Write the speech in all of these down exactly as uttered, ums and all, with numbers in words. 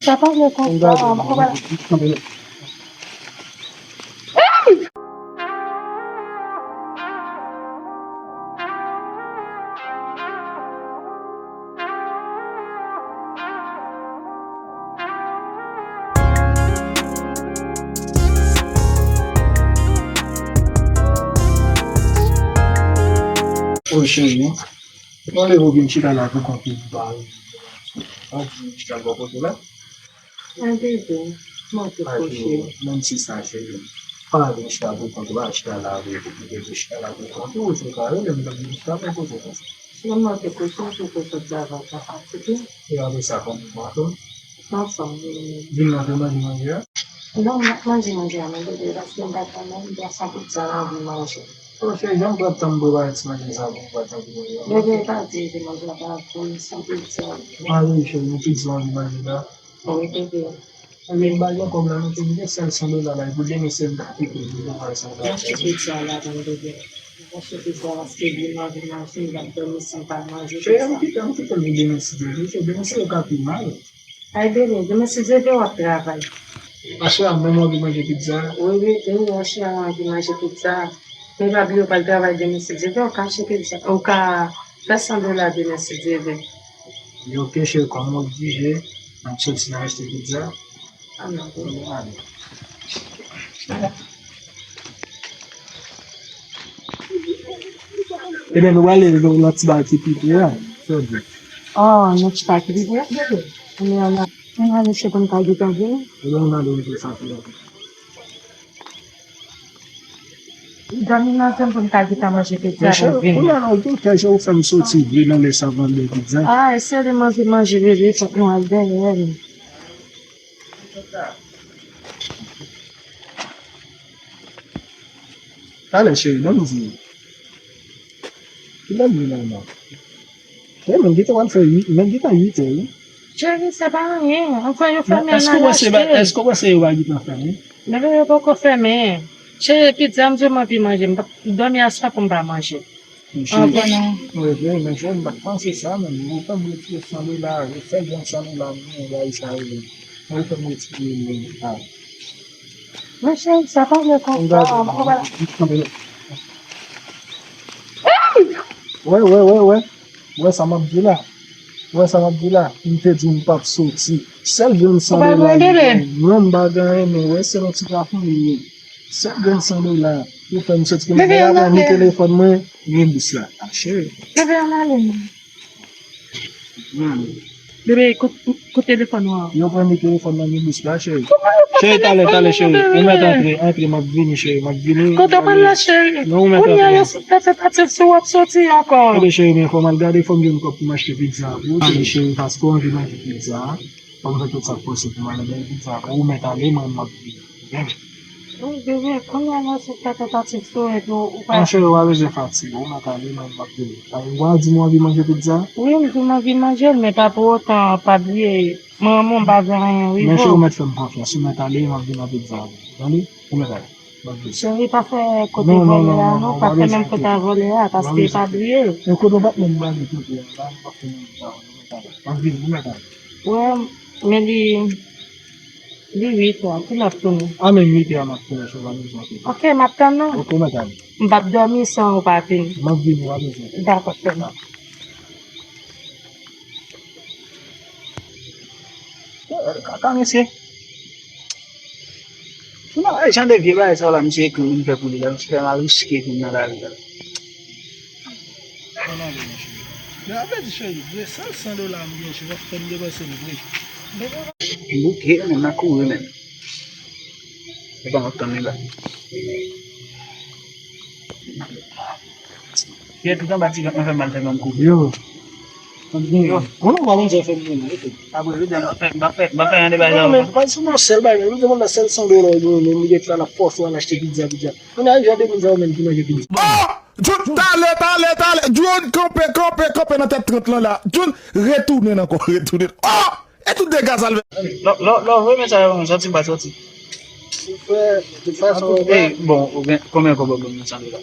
Sa pa vle konsa, m pa. O cheri, mwen leve w vin chita la pou kont ou, m pa wè. Mwen vin chita bò kote la. Mwen bebe, mwen te kouche. Menm si sa, cheri, pa vin chita pou kont ou, pa chita la avèk ou, pou te chita la pou kont ou, ou se pa rele m, m vin chita pou kote konsa. Sèlman te kouche, m te sot travay, sa fatige. E apre sa, kòman w ap fè? Anfòm, wi. Vin nan pou manje manje a? Non, m ap manje manje a, men bebe, paske m pa tann, m gen yon pizza m anvi manje. O cheri, jan m pran tan m prepare ti manje sa pou m pa tann pou manje a. Bebe, pa di se manje a pa pou m, se pizza. A wi, cheri, yon pizza w anvi manje la. Wi, bebe. Ebyen, m pa gen kòb la non, cheri, m gen sèl san dola la, e pou demen sèl m ka kite pou m pran san dola. Achte pizza ladan, bebe. Achte pizza paske vin manje manje, m ap dòmi san pa manje pizza. Cheri, ann kite, ann kite l pou demen si Dye vle, cheri, demen si yo ka pi mal. Ay, bebe, demen si Dye vle w ap travay. Achera, menm w anvi manje pizza? Wi, wi, wi, achera, m anvi manje pizza. Men pa bliye w pral travay demen si Dye vle, ou ka achte pizza, ou ka fè san dola demen si Dye vle. Yo, ok, cheri, kòm w egzije, n ap soti n al achte pizza. Ebyen, nou prale nan ti ba ki pi pre a. Sa w di? Oh, nan ti ba ki pi pre a, bebe. Ebyen, ann al, ann al mesye pou n ka gentan vini. Ebyen, ann ale mesye sa pi rapid. Dòmi nan zen pou n ka gentan manje pizza pou vini. Mesye, kounye a la, ou gen kè jan ou fè m soti vre nan lè sa vande pizza. Ah, e sèlman vin manje, bebe, fòk nou al dèyè l. Talè, cheri, ban m di. Kilè l ye la, la? Cheri, men gentan pral fè uit, men gentan uit è, wi. Cheri, se pa anyen. Anfen, yo fèmen, n al achte. Èske w panse yo pa gentan fèmen? Bebe, yo poko fèmen. Cheri, pizza m di w m anvi manje. M p ap dòmi aswè pou m pa manje. Mwen vre, men cheri, m pa t panse sa menm. Ou fè m retire san dola, ou fè grenn san dola, mwen bay sa yo. Ou fè m retire li a. Men cheri, sa pa vle konsa. Wè, wè, wè, wè. Wè sa m ap di la. Wè sa m ap di la. M te di w m p ap soti. Sèl grenn san dola. Non, m pa gen anyen, men wè, se yon ti kafou li ye. Sèl grenn san dola pou fè m soti. Bebe, ann ale. Ni telefòn mwen, ni bous la. A, cheri. Bebe, ann ale, non. Ann ale. Bebe, kote, kote telefòn ou an? Yo pran ni telefòn nan, ni bous la, cheri. Cheri, talè, talè, cheri. Ou mèt antre, antre, m ap vini, cheri, m ap vini. Kote w pral la, cheri? Non, ou mèt antre. Kounye a, yo sou tentative si w ap soti ankò. Tande, cheri, men fò m al gade, fò m jwenn kòb pou m achte pizza pou ou, cheri, paske w anvi manje pizza. Fò m fè tout sa k posib pou m ale bay pizza pou ou, ou mèt ale, mwen, m ap vini. Wi, bebe, kounye a la se fè tentative tou epi ou pa. Monchè, ou pa bezwen fatige, ou mèt ale, mwen, m ap vini. Ou pa di m ou anvi manje pizza? Wi, m di m anvi manje l, men pa pou otan, pa bliye, mwen, mwen, m pa gen anyen, wi, bro. Monchè, ou mèt fè m konfyans, ou mèt ale, m ap vini ak pizza pou ou. Tande? Ou mèt ale. Cheri, pa fè kote vòlè a non, pa fè menm kote a vòlè a, paske pa bliye. E kote w pa t menm bale kote a la, m pa fè menm sa, ou mèt ale. M ap vini, ou mèt ale. Wè, men li, li uit è, kilè w ap tounen? A, menm uit è a m ap tounen, cheri, pa bezwen. Ok, m ap tann ou. Ok, ou mèt ale. M p ap dòmi san ou pa vini. M ap vini, pa bezwen. Dakò, cheri. Kaka, mesye. Jan de vye bagay sa yo la, misye ekri vin fè pou li la, misye fè m al riske vin nan lari la. Men apre di cheri, vre, sèl san dola m gen, cheri, w ap fè m depanse l vre. M bouke, men m ap kouri menm. E pa m ap tann li la. Fiyè tout anba ti vant mwen fè mal fè m kouri. Yo. Yo. Konnen w pa konn sa fè m konnen, wi. Apre, jodi a, m pa fè, m pa fè, m pa fè anyen de bagay sa. Non, men, pa sou non sèl bagay. Jodi a, konn la sèl san dola ou gen, men li gen la, l ap fòse w al achte pizza, pizza. Kounye a, jan de mil sa ou menm ki manje pizza. Oh! John, talè, talè, talè. John, kanpe, kanpe, kanpe nan tèt trant lan la. John, retounen ankò, retounen. Oh! E tout dega sa l fè. Lè, lè, lè w voye mesaj la, sòti, m pa sòti. Ou fè, de fason, e, bon, ou gen, konbyen kòb w ap ban m nan san dola?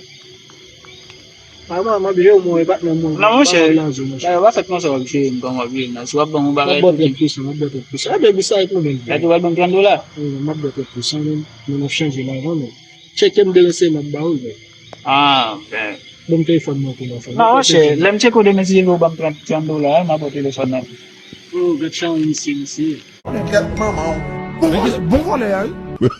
A, mwen, mwen, mwen, mwen, e patnè mwen. Non, monchè. Bagay la, zo, monchè. Bagay pa fèt konsa w ap jere m kòman w ap jere m nan. Si w ap ban m yon M ap bagay ba w tou trant ki. Pou san, m ap ba w trant pou san. A, men, sa e pwoblèm. Gade w al ban m trant dola. Wi, m ap ba w trant pou san, men, men n ap chanje lajan, men. Tcheke m de renseman m ba ou, men. Ah, ben. Ban m telefòn mwen pou mwen fè. Non, monchè, lè m tcheke w demen, si se vre w ban m trant, trant dola, m ap pran telefòn nan. Oh, gad chan misye, misye. Kèt manman w. Bon vòlè a, wi.